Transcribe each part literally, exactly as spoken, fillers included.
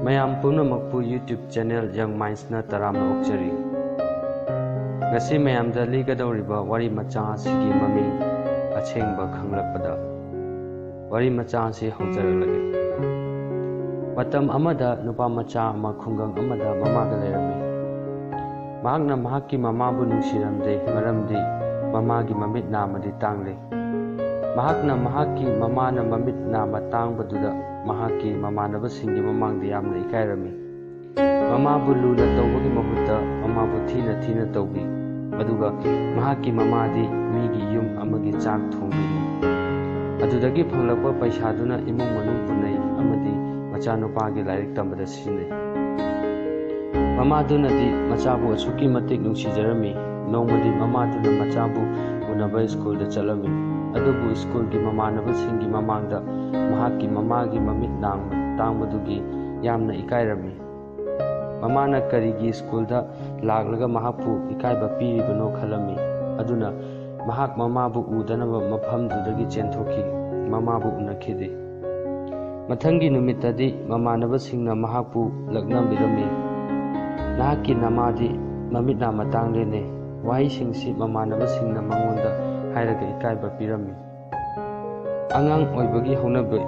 ꯃꯌꯥꯝ ꯄꯨꯝꯅꯃꯛꯄꯨ YouTube channel Young Mindsꯅ ꯇꯔꯥꯝꯅ ꯑꯣꯛꯆꯔꯤ꯫ ꯉꯁꯤ ꯃꯌꯥꯝꯗ ꯂꯤꯒꯗꯧꯔꯤꯕ ꯋꯥꯔꯤ ꯃꯆꯥ ꯑꯁꯤꯒꯤ ꯃꯃꯤꯡ ꯑꯁꯦꯡꯕ ꯈꯪꯂꯛꯄꯗ꯫ ꯋꯥꯔꯤ ꯃꯆꯥ ꯑꯁꯤ ꯍꯧꯖꯔꯛꯂꯒꯦ꯫ ꯃꯇꯝ ꯑꯃꯗ ꯅꯨꯄꯥ ꯃꯆꯥ ꯑꯃ ꯈꯨꯡꯒꯪ ꯑꯃꯗ ꯃꯃꯥꯒ ꯂꯩꯔꯝꯃꯤ꯫ ꯃꯍꯥꯛꯅ ꯃꯍꯥꯛꯀꯤ ꯃꯃꯥꯕꯨ ꯅꯨꯡꯁꯤꯔꯝꯗꯦ, ꯃꯔꯝꯗꯤ ꯃꯃꯥꯒꯤ ꯃꯃꯤꯠ ꯅꯥꯝꯃꯗꯤ ꯇꯥꯡꯂꯦ꯫ ꯃꯍꯥꯛꯅ ꯃꯍꯥꯛꯀꯤ ꯃꯃꯥꯅ ꯃꯃꯤꯠ ꯅꯥꯝꯃ ꯇꯥꯡꯕꯗꯨꯗ ꯃꯍꯥꯛꯀꯤ ꯃꯃꯥꯟꯅꯕꯁꯤꯡꯒꯤ ꯃꯃꯥꯡꯗ ꯌꯥꯝꯅ ꯏꯀꯥꯏꯔꯝꯃꯤ꯫ ꯃꯃꯥꯕꯨ ꯂꯨꯅ ꯇꯧꯕꯒꯤ ꯃꯍꯨꯠꯇ ꯃꯃꯥꯕꯨ ꯊꯤꯅ ꯊꯤꯅ ꯇꯧꯕꯤ꯫ ꯑꯗꯨꯒ ꯃꯍꯥꯛꯀꯤ ꯃꯃꯥꯗꯤ ꯃꯤꯒꯤ ꯌꯨꯝ ꯑꯃꯒꯤ ꯆꯥꯛ ꯊꯣꯡꯕꯤꯔꯤ꯫ ꯑꯗꯨꯗꯒꯤ ꯐꯪꯂꯛꯄ ꯄꯩꯁꯥꯗꯨꯅ ꯏꯃꯨꯡ ꯃꯅꯨꯡ ꯄꯨꯅꯩ ꯑꯃꯗꯤ ꯃꯆꯥꯅꯨꯄꯥꯒꯤ ꯂꯥꯏꯔꯤꯛ ꯇꯝꯕꯗ ꯁꯤꯖꯤꯟꯅꯩ꯫ ꯃꯃꯥꯗꯨꯅꯗꯤ ꯃꯆꯥꯕꯨ ꯑꯁꯨꯛꯀꯤ ꯃꯇꯤꯛ ꯅꯨꯡꯁꯤꯖꯔꯝꯃꯤ꯫ ꯅꯣꯡꯃꯗꯤ ꯃꯃꯥꯗꯨꯅ ꯃꯆꯥꯕꯨ ꯎꯅꯕ ꯁ꯭ꯀꯨꯜꯗ ꯆꯠꯂꯝꯃꯤ꯫ ꯑꯗꯨꯕꯨ ꯁ꯭ꯀꯨꯜꯒꯤ ꯃꯃꯥꯟꯅꯕꯁꯤꯡꯒꯤ ꯃꯃꯥꯡꯗ ꯃꯍꯥꯛꯀꯤ ꯃꯃꯥꯒꯤ ꯃꯃꯤꯠ ꯅꯥꯝꯃ ꯇꯥꯡꯕꯗꯨꯒꯤ ꯌꯥꯝꯅ ꯏꯀꯥꯏꯔꯝꯃꯤ꯫ ꯃꯃꯥꯅ ꯀꯔꯤꯒꯤ ꯁ꯭ꯀꯨꯜꯗ ꯂꯥꯛꯂꯒ ꯃꯍꯥꯛꯄꯨ ꯏꯀꯥꯏꯕ ꯄꯤꯔꯤꯕꯅꯣ ꯈꯜꯂꯝꯃꯤ꯫ ꯑꯗꯨꯅ ꯃꯍꯥꯛ ꯃꯃꯥꯕꯨ ꯎꯗꯅꯕ ꯃꯐꯝꯗꯨꯗꯒꯤ ꯆꯦꯟꯊꯣꯛꯈꯤ꯫ ꯃꯃꯥꯕꯨ ꯎꯅꯈꯤꯗꯦ꯫ ꯃꯊꯪꯒꯤ ꯅꯨꯃꯤꯠꯇꯗꯤ ꯃꯃꯥꯟꯅꯕꯁꯤꯡꯅ ꯃꯍꯥꯛꯄꯨ ꯂꯛꯅꯕꯤꯔꯝꯃꯤ꯫ "ꯅꯍꯥꯛꯀꯤ ꯅꯃꯥꯗꯤ ꯃꯃꯤꯠ ꯅꯥꯝꯃ ꯇꯥꯡꯂꯦꯅꯦ"꯫ ꯋꯥꯍꯩꯁꯤꯡꯁꯤ ꯃꯃꯥꯟꯅꯕꯁꯤꯡꯅ ꯃꯉꯣꯟꯗ ꯍꯥꯏꯔꯒ ꯏꯀꯥꯏꯕ ꯄꯤꯔꯝꯃꯤ꯫ ꯑꯉꯥꯡ ꯑꯣꯏꯕꯒꯤ ꯍꯧꯅꯕꯤ,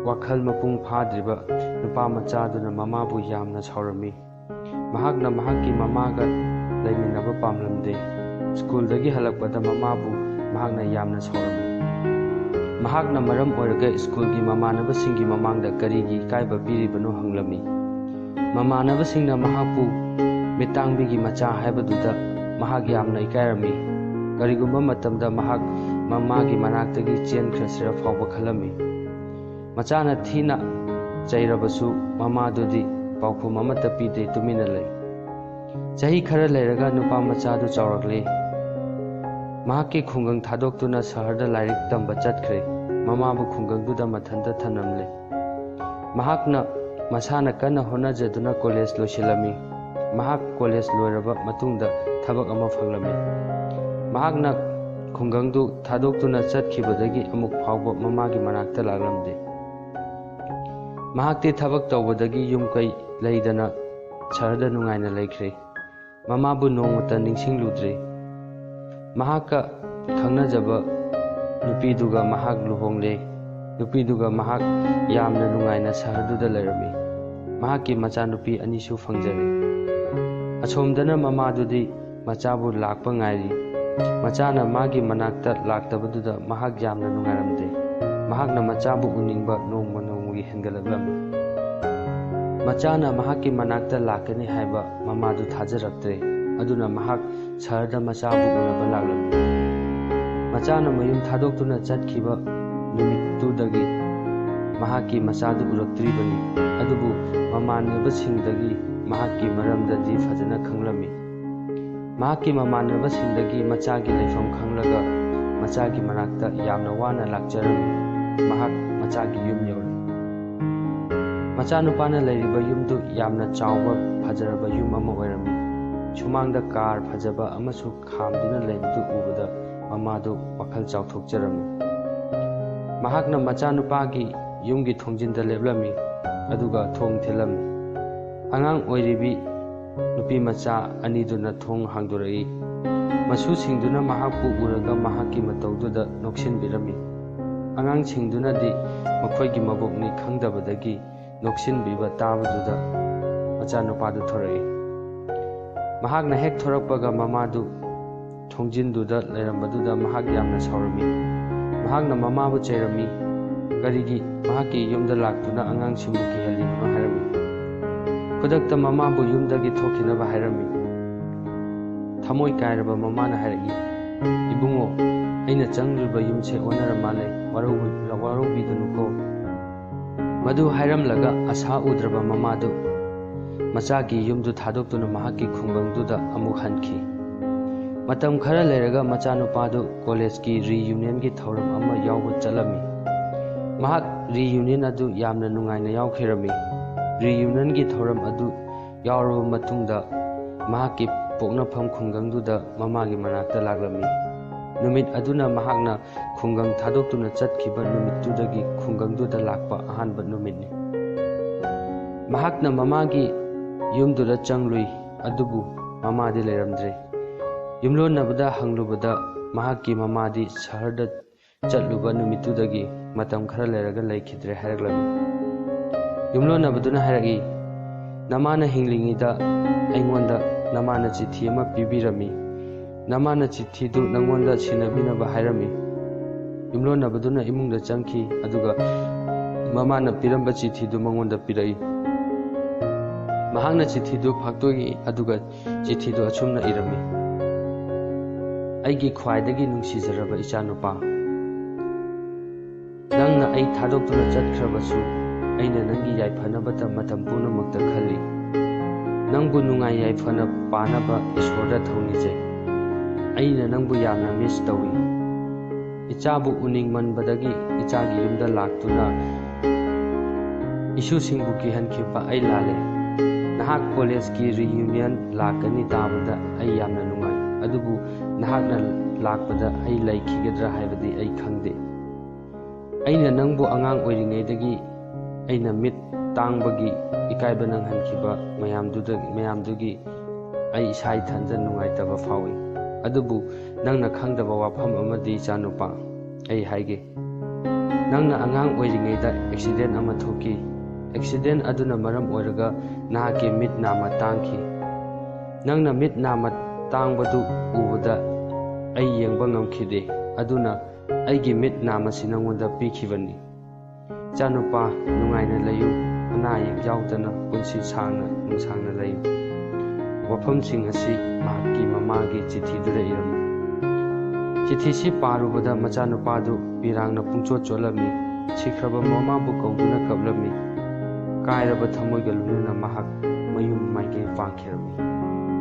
ꯋꯥꯈꯜ ꯃꯄꯨꯡ ꯐꯥꯗ꯭ꯔꯤꯕ ꯅꯨꯄꯥ ꯃꯆꯥꯗꯨꯅ ꯃꯃꯥꯕꯨ ꯌꯥꯝꯅ ꯁꯥꯎꯔꯝꯃꯤ꯫ ꯃꯍꯥꯛꯅ ꯃꯍꯥꯛꯀꯤ ꯃꯃꯥꯒ ꯂꯩꯃꯤꯟꯅꯕ ꯄꯥꯝꯂꯝꯗꯦ꯫ ꯁ꯭ꯀꯨꯜꯗꯒꯤ ꯍꯜꯂꯛꯄꯗ ꯃꯃꯥꯕꯨ ꯃꯍꯥꯛꯅ ꯌꯥꯝꯅ ꯁꯥꯎꯔꯝꯃꯤ꯫ ꯃꯍꯥꯛꯅ ꯃꯔꯝ ꯑꯣꯏꯔꯒ ꯁ꯭ꯀꯨꯜꯒꯤ ꯃꯃꯥꯟꯅꯕꯁꯤꯡꯒꯤ ꯃꯃꯥꯡꯗ ꯀꯔꯤꯒꯤ ꯏꯀꯥꯏꯕ ꯄꯤꯔꯤꯕꯅꯣ ꯍꯪꯂꯝꯃꯤ꯫ ꯃꯃꯥꯟꯅꯕꯁꯤꯡꯅ ꯃꯍꯥꯛꯄꯨ "ꯃꯤꯠꯇꯥꯡꯕꯤꯒꯤ ꯃꯆꯥ" ꯍꯥꯏꯕꯗꯨꯗ ꯃꯍꯥꯛ ꯌꯥꯝꯅ ꯏꯀꯥꯏꯔꯝꯃꯤ꯫ ꯀꯔꯤꯒꯨꯝꯕ ꯃꯇꯝꯗ ꯃꯍꯥꯛ ꯃꯃꯥꯒꯤ ꯃꯅꯥꯛꯇꯒꯤ ꯆꯦꯟꯈ꯭ꯔꯁꯤꯔ ꯐꯥꯎꯕ ꯈꯜꯂꯝꯃꯤ꯫ ꯃꯆꯥꯅ ꯊꯤꯅ ꯆꯩꯔꯕꯁꯨ ꯃꯃꯥꯗꯨꯗꯤ ꯄꯥꯎꯈꯨꯝ ꯑꯃꯠꯇ ꯄꯤꯗꯦ, ꯇꯨꯃꯤꯟꯅ ꯂꯩ꯫ ꯆꯍꯤ ꯈꯔ ꯂꯩꯔꯒ ꯅꯨꯄꯥ ꯃꯆꯥꯗꯨ ꯆꯥꯎꯔꯛꯂꯦ꯫ ꯃꯍꯥꯛꯀꯤ ꯈꯨꯡꯒꯪ ꯊꯥꯗꯣꯛꯇꯨꯅ ꯁꯍꯔꯗ ꯂꯥꯏꯔꯤꯛ ꯇꯝꯕ ꯆꯠꯈ꯭ꯔꯦ꯫ ꯃꯃꯥꯕꯨ ꯈꯨꯡꯒꯪꯗꯨꯗ ꯃꯊꯟꯇ ꯊꯝꯂꯝꯂꯦ꯫ ꯃꯍꯥꯛꯅ ꯃꯁꯥꯅ ꯀꯟꯅ ꯍꯣꯠꯅꯖꯗꯨꯅ ꯀꯣꯂꯦꯖ ꯂꯣꯏꯁꯤꯜꯂꯝꯃꯤ꯫ ꯃꯍꯥꯛ ꯀꯣꯂꯦꯖ ꯂꯣꯏꯔꯕ ꯃꯇꯨꯡꯗ ꯊꯕꯛ ꯑꯃ ꯐꯪꯂꯝꯃꯤ꯫ ꯃꯍꯥꯛꯅ ꯈꯨꯡꯒꯪꯗꯨ ꯊꯥꯗꯣꯛꯇꯨꯅ ꯆꯠꯈꯤꯕꯗꯒꯤ ꯑꯃꯨꯛ ꯐꯥꯎꯕ ꯃꯃꯥꯒꯤ ꯃꯅꯥꯛꯇ ꯂꯥꯛꯂꯝꯗꯦ꯫ ꯃꯍꯥꯛꯇꯤ ꯊꯕꯛ ꯇꯧꯕꯗꯒꯤ ꯌꯨꯝ ꯀꯩ ꯂꯩꯗꯅ ꯁꯍꯔꯗ ꯅꯨꯡꯉꯥꯏꯅ ꯂꯩꯈ꯭ꯔꯦ꯫ ꯃꯃꯥꯕꯨ ꯅꯣꯡꯃꯇ ꯅꯤꯡꯁꯤꯡꯂꯨꯗ꯭ꯔꯦ꯫ ꯃꯍꯥꯛꯀ ꯈꯪꯅꯖꯕ ꯅꯨꯄꯤꯗꯨꯒ ꯃꯍꯥꯛ ꯂꯨꯍꯣꯡꯂꯦ꯫ ꯅꯨꯄꯤꯗꯨꯒ ꯃꯍꯥꯛ ꯌꯥꯝꯅ ꯅꯨꯡꯉꯥꯏꯅ ꯁꯍꯔꯗꯨꯗ ꯂꯩꯔꯝꯃꯤ꯫ ꯃꯍꯥꯛꯀꯤ ꯃꯆꯥꯅꯨꯄꯤ ꯑꯅꯤꯁꯨ ꯐꯪꯖꯔꯦ꯫ ꯑꯁꯣꯝꯗꯅ ꯃꯃꯥꯗꯨꯗꯤ ꯃꯆꯥꯕꯨ ꯂꯥꯛꯄ ꯉꯥꯏꯔꯤ꯫ ꯃꯆꯥꯅ ꯃꯥꯒꯤ ꯃꯅꯥꯛꯇ ꯂꯥꯛꯇꯕꯗꯨꯗ ꯃꯍꯥꯛ ꯌꯥꯝꯅ ꯅꯨꯡꯉꯥꯏꯔꯝꯗꯦ꯫ ꯃꯍꯥꯛꯅ ꯃꯆꯥꯕꯨ ꯎꯅꯤꯡꯕ ꯅꯣꯡꯃ ꯅꯣꯡꯃꯒꯤ ꯍꯦꯟꯒꯠꯂꯛꯂꯝꯃꯤ꯫ ꯃꯆꯥꯅ ꯃꯍꯥꯛꯀꯤ ꯃꯅꯥꯛꯇ ꯂꯥꯛꯀꯅꯤ ꯍꯥꯏꯕ ꯃꯃꯥꯗꯨ ꯊꯥꯖꯔꯛꯇ꯭ꯔꯦ꯫ ꯑꯗꯨꯅ ꯃꯍꯥꯛ ꯁꯍꯔꯗ ꯃꯆꯥꯕꯨ ꯎꯅꯕ ꯂꯥꯛꯂꯝꯃꯤ꯫ ꯃꯆꯥꯅ ꯃꯌꯨꯝ ꯊꯥꯗꯣꯛꯇꯨꯅ ꯆꯠꯈꯤꯕ ꯅꯨꯃꯤꯠꯇꯨꯗꯒꯤ ꯃꯍꯥꯛꯀꯤ ꯃꯆꯥꯗꯨ ꯎꯔꯛꯇ꯭ꯔꯤꯕꯅꯤ꯫ ꯑꯗꯨꯕꯨ ꯃꯃꯥꯟꯅꯕꯁꯤꯡꯗꯒꯤ ꯃꯍꯥꯛꯀꯤ ꯃꯔꯝꯗꯗꯤ ꯐꯖꯅ ꯈꯪꯂꯝꯃꯤ꯫ ꯃꯍꯥꯛꯀꯤ ꯃꯃꯥꯟꯅꯕꯁꯤꯡꯗꯒꯤ ꯃꯆꯥꯒꯤ ꯂꯩꯐꯝ ꯈꯪꯂꯒ ꯃꯆꯥꯒꯤ ꯃꯅꯥꯛꯇ ꯌꯥꯝꯅ ꯋꯥꯅ ꯂꯥꯛꯆꯔꯝꯃꯤ꯫ ꯃꯍꯥꯛ ꯃꯆꯥꯒꯤ ꯌꯨꯝ ꯌꯧꯔꯦ꯫ ꯃꯆꯥꯅꯨꯄꯥꯅ ꯂꯩꯔꯤꯕ ꯌꯨꯝꯗꯨ ꯌꯥꯝꯅ ꯆꯥꯎꯕ, ꯐꯖꯔꯕ ꯌꯨꯝ ꯑꯃ ꯑꯣꯏꯔꯝꯃꯤ꯫ ꯁꯨꯃꯥꯡꯗ ꯀꯥꯔ ꯐꯖꯕ ꯑꯃꯁꯨ ꯈꯥꯝꯗꯨꯅ ꯂꯩꯕꯗꯨ ꯎꯕꯗ ꯃꯃꯥꯗꯨ ꯋꯥꯈꯜ ꯆꯥꯎꯊꯣꯛꯆꯔꯝꯃꯤ꯫ ꯃꯍꯥꯛꯅ ꯃꯆꯥꯅꯨꯄꯥꯒꯤ ꯌꯨꯝꯒꯤ ꯊꯣꯡꯖꯤꯟꯗ ꯂꯦꯞꯂꯝꯃꯤ, ꯑꯗꯨꯒ ꯊꯣꯡ ꯊꯤꯜꯂꯝꯃꯤ꯫ ꯑꯉꯥꯡ ꯑꯣꯏꯔꯤꯕꯤ ꯅꯨꯄꯤ ꯃꯆꯥ ꯑꯅꯤꯗꯨꯅ ꯊꯣꯡ ꯍꯥꯡꯗꯣꯔꯛꯏ꯫ ꯃꯁꯨꯁꯤꯡꯗꯨꯅ ꯃꯍꯥꯛꯄꯨ ꯎꯔꯒ ꯃꯍꯥꯛꯀꯤ ꯃꯇꯧꯗꯨꯗ ꯅꯣꯛꯁꯤꯟꯕꯤꯔꯝꯃꯤ꯫ ꯑꯉꯥꯡꯁꯤꯡꯗꯨꯅꯗꯤ ꯃꯈꯣꯏꯒꯤ ꯃꯕꯣꯛꯅꯤ ꯈꯪꯗꯕꯗꯒꯤ ꯅꯣꯛꯁꯤꯟꯕꯤꯕ ꯇꯥꯕꯗꯨꯗ ꯃꯆꯥꯅꯨꯄꯥꯗꯨ ꯊꯣꯔꯛꯏ꯫ ꯃꯍꯥꯛꯅ ꯍꯦꯛ ꯊꯣꯔꯛꯄꯒ ꯃꯃꯥꯗꯨ ꯊꯣꯡꯖꯤꯟꯗꯨꯗ ꯂꯩꯔꯝꯕꯗꯨꯗ ꯃꯍꯥꯛ ꯌꯥꯝꯅ ꯁꯥꯎꯔꯝꯃꯤ꯫ ꯃꯍꯥꯛꯅ ꯃꯃꯥꯕꯨ ꯆꯩꯔꯝꯃꯤ꯫ ꯀꯔꯤꯒꯤ ꯃꯍꯥꯛꯀꯤ ꯌꯨꯝꯗ ꯂꯥꯛꯇꯨꯅ ꯑꯉꯥꯡꯁꯤꯡꯕꯨ ꯀꯤꯍꯜꯂꯤꯕꯅꯣ ꯍꯥꯏꯔꯝꯃꯤ꯫ ꯈꯨꯗꯛꯇ ꯃꯃꯥꯕꯨ ꯌꯨꯝꯗꯒꯤ ꯊꯣꯛꯈꯤꯅꯕ ꯍꯥꯏꯔꯝꯃꯤ꯫ ꯊꯃꯣꯏ ꯀꯥꯏꯔꯕ ꯃꯃꯥꯅ ꯍꯥꯏꯔꯛꯏ, "ꯏꯕꯨꯡꯉꯣ, ꯑꯩꯅ ꯆꯪꯂꯤꯕ ꯌꯨꯝꯁꯦ ꯑꯣꯟꯅꯔ ꯃꯥꯜꯂꯦ, ꯋꯥꯔꯧꯕꯤ-, ꯋꯥꯔꯧꯕꯤꯒꯅꯨꯀꯣ꯫" ꯃꯗꯨ ꯍꯥꯏꯔꯝꯂꯒ ꯑꯁꯥ ꯎꯗ꯭ꯔꯕ ꯃꯃꯥꯗꯨ ꯃꯆꯥꯒꯤ ꯌꯨꯝꯗꯨ ꯊꯥꯗꯣꯛꯇꯨꯅ ꯃꯍꯥꯛꯀꯤ ꯈꯨꯡꯒꯪꯗꯨꯗ ꯑꯃꯨꯛ ꯍꯟꯈꯤ꯫ ꯃꯇꯝ ꯈꯔ ꯂꯩꯔꯒ ꯃꯆꯥꯅꯨꯄꯥꯗꯨ ꯀꯣꯂꯦꯖꯀꯤ ꯔꯤꯌꯨꯅꯤꯌꯟꯒꯤ ꯊꯧꯔꯝ ꯑꯃ ꯌꯥꯎꯕ ꯆꯠꯂꯝꯃꯤ꯫ ꯃꯍꯥꯛ ꯔꯤꯌꯨꯅꯤꯌꯟ ꯑꯗꯨ ꯌꯥꯝꯅ ꯅꯨꯡꯉꯥꯏꯅ ꯌꯥꯎꯈꯤꯔꯝꯃꯤ꯫ ꯔꯤꯌꯨꯅꯤꯌꯟꯒꯤ ꯊꯧꯔꯝ ꯑꯗꯨ ꯌꯥꯎꯔꯕ ꯃꯇꯨꯡꯗ ꯃꯍꯥꯛꯀꯤ ꯄꯣꯛꯅꯐꯝ ꯈꯨꯡꯒꯪꯗꯨꯗ ꯃꯃꯥꯒꯤ ꯃꯅꯥꯛꯇ ꯂꯥꯛꯂꯝꯃꯤ꯫ ꯅꯨꯃꯤꯠ ꯑꯗꯨꯅ ꯃꯍꯥꯛꯅ ꯈꯨꯡꯒꯪ ꯊꯥꯗꯣꯛꯇꯨꯅ ꯆꯠꯈꯤꯕ ꯅꯨꯃꯤꯠꯇꯨꯗꯒꯤ ꯈꯨꯡꯒꯪꯗꯨꯗ ꯂꯥꯛꯄ ꯑꯍꯥꯟꯕ ꯅꯨꯃꯤꯠꯅꯤ꯫ ꯃꯍꯥꯛꯅ ꯃꯃꯥꯒꯤ ꯌꯨꯝꯗꯨꯗ ꯆꯪꯂꯨꯏ, ꯑꯗꯨꯕꯨ ꯃꯃꯥꯗꯤ ꯂꯩꯔꯝꯗ꯭ꯔꯦ꯫ ꯌꯨꯝꯂꯣꯟꯅꯕꯗ ꯍꯪꯂꯨꯕꯗ, ꯃꯍꯥꯛꯀꯤ ꯃꯃꯥꯗꯤ ꯁꯍꯔꯗ ꯆꯠꯂꯨꯕ ꯅꯨꯃꯤꯠꯇꯨꯗꯒꯤ ꯃꯇꯝ ꯈꯔ ꯂꯩꯔꯒ ꯂꯩꯈꯤꯗ꯭ꯔꯦ ꯍꯥꯏꯔꯛꯂꯝꯃꯤ꯫ ꯌꯨꯝꯂꯣꯟꯅꯕꯗꯨꯅ ꯍꯥꯏꯔꯛꯏ, "ꯅꯃꯥꯅ ꯍꯤꯡꯂꯤꯉꯩꯗ ꯑꯩꯉꯣꯟꯗ ꯅꯃꯥꯅ ꯆꯤꯊꯤ ꯑꯃ ꯄꯤꯕꯤꯔꯝꯃꯤ꯫ ꯅꯃꯥꯅ ꯆꯤꯊꯤꯗꯨ ꯅꯪꯉꯣꯟꯗ ꯁꯤꯟꯅꯕꯤꯅꯕ ꯍꯥꯏꯔꯝꯃꯤ꯫" ꯌꯨꯝꯂꯣꯟꯅꯕꯗꯨꯅ ꯏꯃꯨꯡꯗ ꯆꯪꯈꯤ, ꯑꯗꯨꯒ ꯃꯃꯥꯅ ꯄꯤꯔꯝꯕ ꯆꯤꯊꯤꯗꯨ ꯃꯉꯣꯟꯗ ꯄꯤꯔꯛꯏ꯫ ꯃꯍꯥꯛꯅ ꯆꯤꯊꯤꯗꯨ ꯐꯥꯛꯇꯣꯛꯏ, ꯑꯗꯨꯒ ꯆꯤꯊꯤꯗꯨ ꯑꯁꯨꯝꯅ ꯏꯔꯝꯃꯤ: "ꯑꯩꯒꯤ ꯈ꯭ꯋꯥꯏꯗꯒꯤ ꯅꯨꯡꯁꯤꯖꯔꯕ ꯏꯆꯥꯅꯨꯄꯥ, ꯅꯪꯅ ꯑꯩ ꯊꯥꯗꯣꯛꯇꯨꯅ ꯆꯠꯈ꯭ꯔꯕꯁꯨ, ꯑꯩꯅ ꯅꯪꯒꯤ ꯌꯥꯏꯐꯅꯕꯇ ꯃꯇꯝ ꯄꯨꯝꯅꯃꯛꯇ ꯈꯜꯂꯤ꯫ ꯅꯪꯕꯨ ꯅꯨꯡꯉꯥꯏ ꯌꯥꯏꯐꯅ ꯄꯥꯅꯕ ꯏꯁꯣꯔꯗ ꯊꯧꯅꯤꯖꯩ꯫ ꯑꯩꯅ ꯅꯪꯕꯨ ꯌꯥꯝꯅ miss ꯇꯧꯏ꯫ ꯏꯆꯥꯕꯨ ꯎꯅꯤꯡꯃꯟꯕꯗꯒꯤ ꯏꯆꯥꯒꯤ ꯌꯨꯝꯗ ꯂꯥꯛꯇꯨꯅ ꯏꯁꯨꯁꯤꯡꯕꯨ ꯀꯤꯍꯟꯈꯤꯕ ꯑꯩ ꯂꯥꯜꯂꯦ꯫ ꯅꯍꯥꯛ ꯀꯣꯂꯦꯖꯀꯤ reunion ꯂꯥꯛꯀꯅꯤ ꯇꯥꯕꯗ ꯑꯩ ꯌꯥꯝꯅ ꯅꯨꯡꯉꯥꯏ, ꯑꯗꯨꯕꯨ ꯅꯍꯥꯛꯅ ꯂꯥꯛꯄꯗ ꯑꯩ ꯂꯩꯈꯤꯒꯗ꯭ꯔꯥ ꯍꯥꯏꯕꯗꯤ ꯑꯩ ꯈꯪꯗꯦ꯫ ꯑꯩꯅ ꯅꯪꯕꯨ ꯑꯉꯥꯡ ꯑꯣꯏꯔꯤꯉꯩꯗꯒꯤ ꯑꯩꯅ ꯃꯤꯠ ꯇꯥꯡꯕꯒꯤ ꯏꯀꯥꯏꯕ ꯅꯪꯍꯟꯈꯤꯕ ꯃꯌꯥꯝꯗꯨꯗ, ꯃꯌꯥꯝꯗꯨꯒꯤ ꯑꯩ ꯏꯁꯥ ꯏꯊꯟꯇ ꯅꯨꯡꯉꯥꯏꯇꯕ ꯐꯥꯎꯏ꯫ ꯑꯗꯨꯕꯨ ꯅꯪꯅ ꯈꯪꯗꯕ ꯋꯥꯐꯝ ꯑꯃꯗꯤ, ꯏꯆꯥꯅꯨꯄꯥ, ꯑꯩ ꯍꯥꯏꯒꯦ꯫ ꯅꯪꯅ ꯑꯉꯥꯡ ꯑꯣꯏꯔꯤꯉꯩꯗ accident ꯑꯃ ꯊꯣꯛꯈꯤ꯫ Accident ꯑꯗꯨꯅ ꯃꯔꯝ ꯑꯣꯏꯔꯒ ꯅꯍꯥꯛꯀꯤ ꯃꯤꯠ ꯅꯥꯝꯃ ꯇꯥꯡꯈꯤ꯫ ꯅꯪꯅ ꯃꯤꯠ ꯅꯥꯝꯃ ꯇꯥꯡꯕꯗꯨ ꯎꯕꯗ ꯑꯩ ꯌꯦꯡꯕ ꯉꯝꯈꯤꯗꯦ꯫ ꯑꯗꯨꯅ ꯑꯩꯒꯤ ꯃꯤꯠ ꯅꯥꯝꯃꯁꯤ ꯅꯪꯉꯣꯟꯗ ꯄꯤꯈꯤꯕꯅꯤ꯫ ꯏꯆꯥꯅꯨꯄꯥ, ꯅꯨꯡꯉꯥꯏꯅ ꯂꯩꯌꯨ, ꯑꯅꯥ ꯑꯌꯦꯛ ꯌꯥꯎꯗꯅ ꯄꯨꯟꯁꯤ ꯁꯥꯡꯅ ꯅꯨꯡꯁꯥꯡꯅ ꯂꯩꯌꯨ꯫" ꯋꯥꯐꯝꯁꯤꯡ ꯑꯁꯤ ꯃꯍꯥꯛꯀꯤ ꯃꯃꯥꯒꯤ ꯆꯤꯊꯤꯗꯨꯗ ꯏꯔꯝꯃꯤ꯫ ꯆꯤꯊꯤꯁꯤ ꯄꯥꯔꯨꯕꯗ ꯃꯆꯥꯅꯨꯄꯥꯗꯨ ꯄꯤꯔꯥꯡꯅ ꯄꯨꯡꯆꯣꯠ ꯆꯣꯠꯂꯝꯃꯤ꯫ ꯁꯤꯈ꯭ꯔꯕ ꯃꯃꯥꯕꯨ ꯀꯧꯗꯨꯅ ꯀꯞꯂꯝꯃꯤ꯫ ꯀꯥꯏꯔꯕ ꯊꯃꯣꯏꯒ ꯂꯣꯏꯅꯅ ꯃꯍꯥꯛ ꯃꯌꯨꯝ ꯃꯥꯏꯀꯩ ꯄꯥꯡꯈꯤꯔꯝꯃꯤ꯫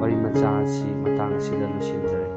ꯋꯥꯔꯤ ꯃꯆꯥ ꯑꯁꯤ ꯃꯇꯥꯡ ꯑꯁꯤꯗ ꯂꯣꯏꯁꯤꯟꯖꯔꯦ꯫